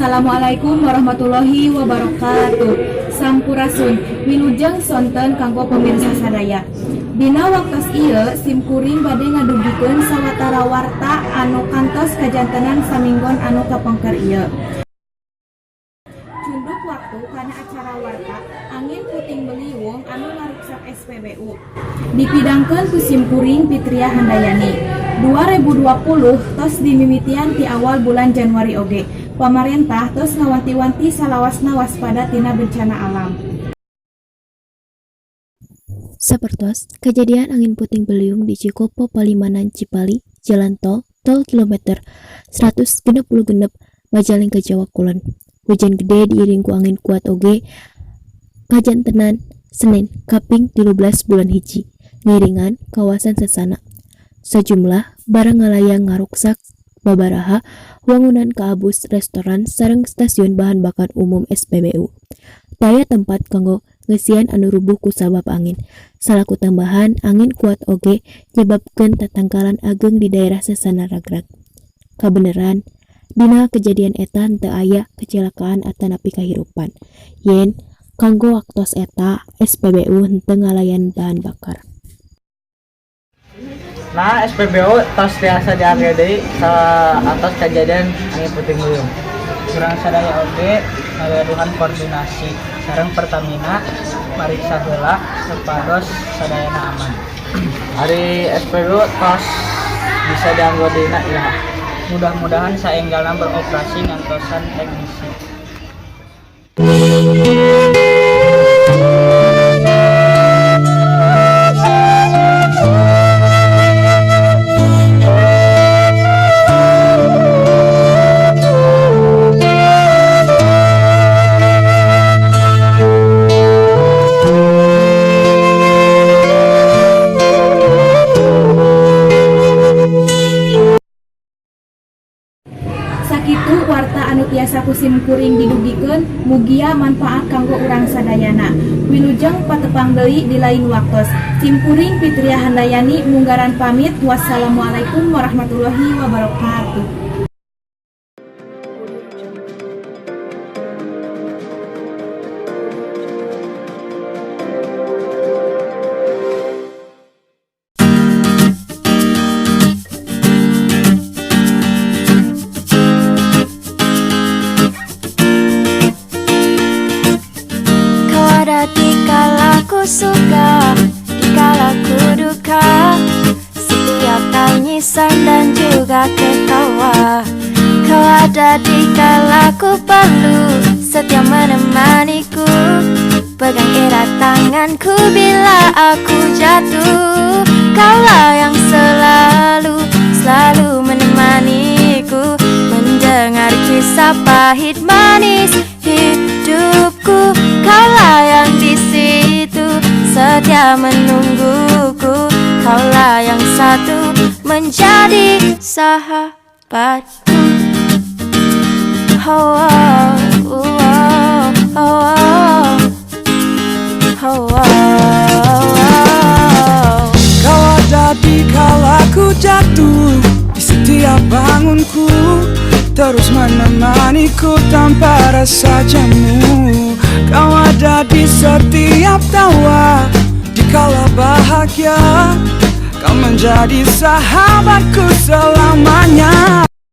Assalamualaikum warahmatullahi wabarakatuh. Sampurasun, wilujeng sonten kanggo pemirsa sadaya. Dina waktos ieu simkuring bade ngadugikeun sawatara warta anu kantos kajantenan saminggon anu kapengker ieu. Cunduk waktu kana acara warta angin puting beliung anu ngaruksak SPBU. Dipidangkeun ku simkuring Fitria Handayani. 2020 tos dimimitian ti awal bulan Januari oge. Pamarentah tos ngawanti-wanti salawasna waspada tina bencana alam. Sapertos kejadian angin puting beliung di Cikopo Palimanan Cipali, Jalan Tol, Tol kilometer 166 Majalengka Jawa Kulon. Hujan gede diiring ku angin kuat oge kajantenan Senin kaping 13 bulan 1 ngiringan kawasan sesana. Sajumlah barang ngalayang ngaruksak babaraha wangunan kaabus restoran sareng stasiun bahan bakar umum SPBU. Taya tempat kanggo ngeusian anu rubuh kusabab angin. Salaku tambahan, angin kuat oge nyebabkeun tatangkalan ageng di daerah sesana ragrag. Kabeneran, dina kejadian eta henteu aya kecelakaan atanapi kahirupan. Yen kanggo waktos eta SPBU henteu ngalayan bahan bakar. Nah, SPBU tos tiasa diangge deui atas kejadian angin puting beliung. Urang sadaya oge ngagaduhan koordinasi sareng Pertamina mariksa heula supados sadayana aman. Ari SPBU tos bisa dianggo deui na iraha? Mudah-mudahan saenggalna beroperasi ngantosan teknisi. Sakitu warta anu tiasa ku simkuring didugikeun, mugia manfaat kanggo urang sadayana. Wilujeng patepang deui di lain waktos. Simkuring Fitria Handayani munggaran pamit. Wassalamualaikum warahmatullahi wabarakatuh. Kau ada di kala ku suka, di kala ku duka. Setiap tangisan dan juga ketawa. Kau ada di kala ku perlu, setia menemaniku. Pegang erat tanganku bila aku jatuh. Kaulah yang selalu, selalu menemaniku. Mendengar kisah pahit manis hidupku. Kaulah yang di situ setia menungguku. Kaulah yang satu menjadi sahabatku. Oh, oh, oh, oh, oh, oh, oh. Kau ada di kala ku jatuh, di setiap bangunku, terus menemaniku tanpa rasa jemu. Kau ada di setiap tawa, di kala bahagia. Kau menjadi sahabatku selamanya.